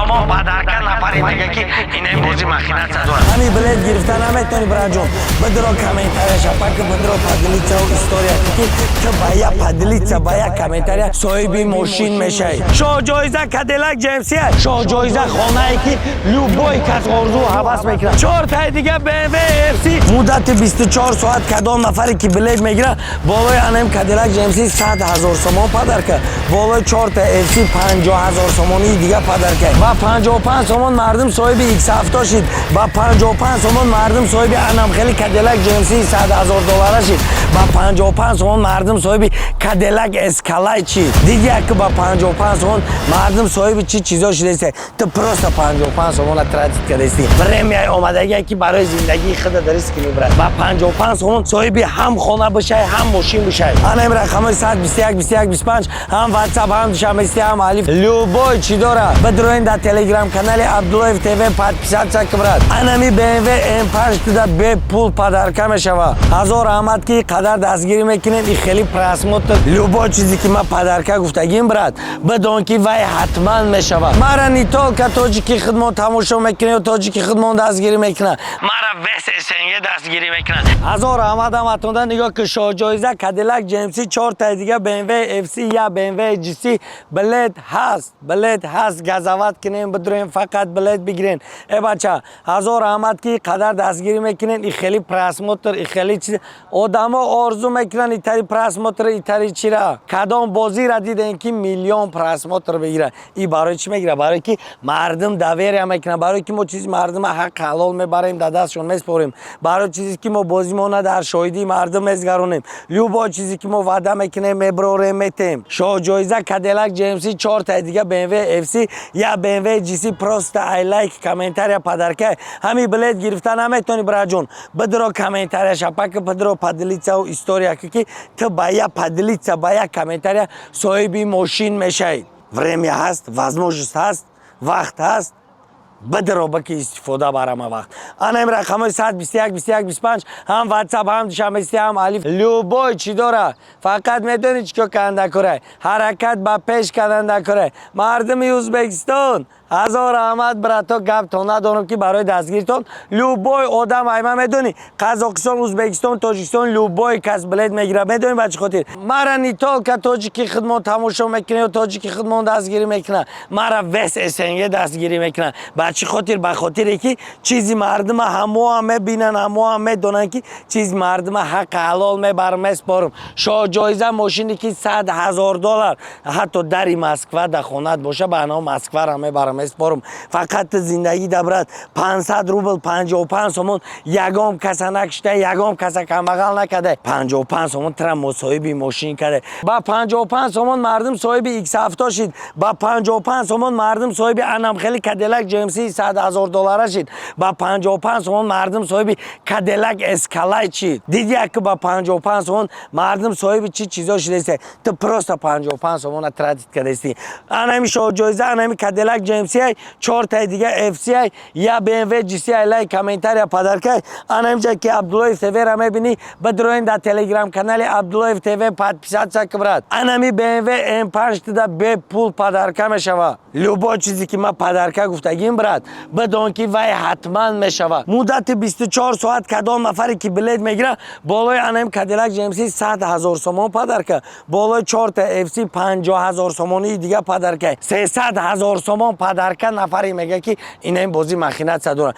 Сомон подарка, нафаре мега, ки инаи бозӣ махинация дорад. Ҳами билет гирифта наметавонӣ, браҷон. Бидро комментария шапаки, бидро поделиться история, ки ту ба я поделиться, ба я комментария соҳиби мошин мешавӣ. Шоҳҷоиза Кадиллак GMC, шоҳҷоиза хонае, ки любой кас орзу ҳавас мекунад, чортаи дига BMW FC. Муддати 24 соат кадом нафаре ки билет мегирад, болои анам Кадиллак GMC 100 ҳазор сомон подарка, болои чорта FC 50 ҳазор сомонии дига подарка. Ба 55 сомон мардум соҳиби X7 шид, ба 55 сомон мардум соҳиби анам хели Кадиллак GMC 100 ҳазор доллара шид, ба 55 сомон мардум соҳиби Кадиллак Эскалейд шид. Диди, ки ба 55 сомон мардум соҳиби чӣ чизо шидаист? Ту просто 55 сомона тратить кардасти. Время омадагия, ки барои зиндагии худа риск мебарад. Ба 55 сомон соҳиби ҳам хона бишай, ҳам мошин бишай. Анам рақамҳои 121 21 25, ҳам WhatsApp, ҳам Душанбести, ҳам Алиф, любой чӣ дора. Бидроен дар Телеграм канали Абдуллоев ТВ, подписаться ки, брат. Анами BMW M5 туда бепул подарка мешава. Ҳазор раҳмат, ки қадар дастгирӣ мекунед и хеле просмотр. Любой чизе ки ман подарка гуфтагим, брат, бидон, ки вай ҳатман мешава. Мара не только тоҷики худмон тамошо мекунед, тоҷики худмон дастгирӣ мекунад, мара весь СНГ дастгирӣ мекунад. Ҳазор раҳмат ҳаматонда. Нигоҳ ки, шоҳҷоиза Кадиллак GMC, чортаи дига BMW FC я BMW GC. Билет ҳаст, билет ҳаст, газават кунем, бидурем, фақат билет бигирен. Э бача, ҳазор раҳмат, ки қадар дастгирӣ мекунед и хеле просмотр, и хеле чиз. Одамо орзу мекунанд итари просмотр, итари чира. Кадом бозира дидем, ки миллион просмотр бигира? И барои чӣ мегира? Барое ки мардум доверия мекунад, барое ки мо чизи мардума ҳақ ҳалол мебарем, дар дастшон меспорем, барои чизе ки мо бозимона дар шоҳидии мардум мезгаронем. Любой чизе ки мо ваъда мекунем, меброрем, метем. Шоҳҷоиза Кадиллак GMC, чортаи дига BMW FC я BMW GC. Просто ай лайк, комментария подарка. Ҳами билет гирифта наметавонӣ, браҷон. Бидро комментария шапака, бидро поделиться история, ки ту ба я поделиться, ба я комментария соҳиби мошин мешавӣ. Время ҳаст, возможность ҳаст, вақт ҳаст, бидро ба ки истифода барама вақт. Анам рақамҳои 121 21 25, ҳам WhatsApp, ҳам Душанбести, ҳам Алиф, любой чӣ дора. Фақат медонӣ чӣ кор карданда кора? Ҳаракат ба пеш карданда кора. Мардуми Ӯзбекистон, ҳазор раҳмат, брато. Гаптон надорам, ки барои дастгиритон. Любой одам айма, медонӣ, Қазоқистон, Ӯзбекистон, Тоҷикистон, любой кас билет мегирад. Медонӣ ба чӣ хотир? Мара не только тоҷики худмон тамошо мекунад, тоҷики худмон дастгирӣ мекунад, мара весь СНГ дастгирӣ мекунад. Ба чӣ хотир? Ба хотире ки чизи мардума ҳамоам мебинанд, ҳамоам медонанд, ки чизи мардума ҳаққи ҳалол мебарам, меспорам. Шоҳҷоиза мошине, ки 100 000 доллар, ҳатто дари Москва да хонат боша, ба анао Москвара мебарам, меспорам. Фақат зиндагӣ да, брат, 500 рубл, 55 сомон ягон каса накушта, ягон каса камбағал накарда. 55 сомон тра соҳиби мошин карда. Ба 55 сомон мардум соҳиби X7 шид, ба 55 сомон мардум соҳиби анам хели Кадиллак GMC 100 ҳазор доллара шид, ба 55 сомон мардум соҳиби Кадиллак Эскалейд шид. Диди, ки ба 55 сомон мардум соҳиби чӣ чизо шидаист? Ту просто 55 сомона тратить кардасти. Анами шоҳҷоиза анами Кадиллак GMC, чортаи дига FC я BMW GC. Лайк, комментария подарка. Анамиҷа ки Абдуллоев ТВ-ра мебинӣ, бидроен дар Телеграм канали Абдуллоев ТВ, подписаться ки, брат. Анами BMW M5 туда бепул подарка мешава. Любой чизе ки ман подарка гуфтагим, брат, бидон, ки вай ҳатман мешава. Муддати 24 соат кадом нафаре ки билет мегирад, болои анами Кадиллак GMC 100 ҳазор сомон подарка, болои чорта FC 50 ҳазор сомонии дига подарка, 300 ҳазор сомон подарка, нафаре мега, ки инаин бозӣ махинация дорад.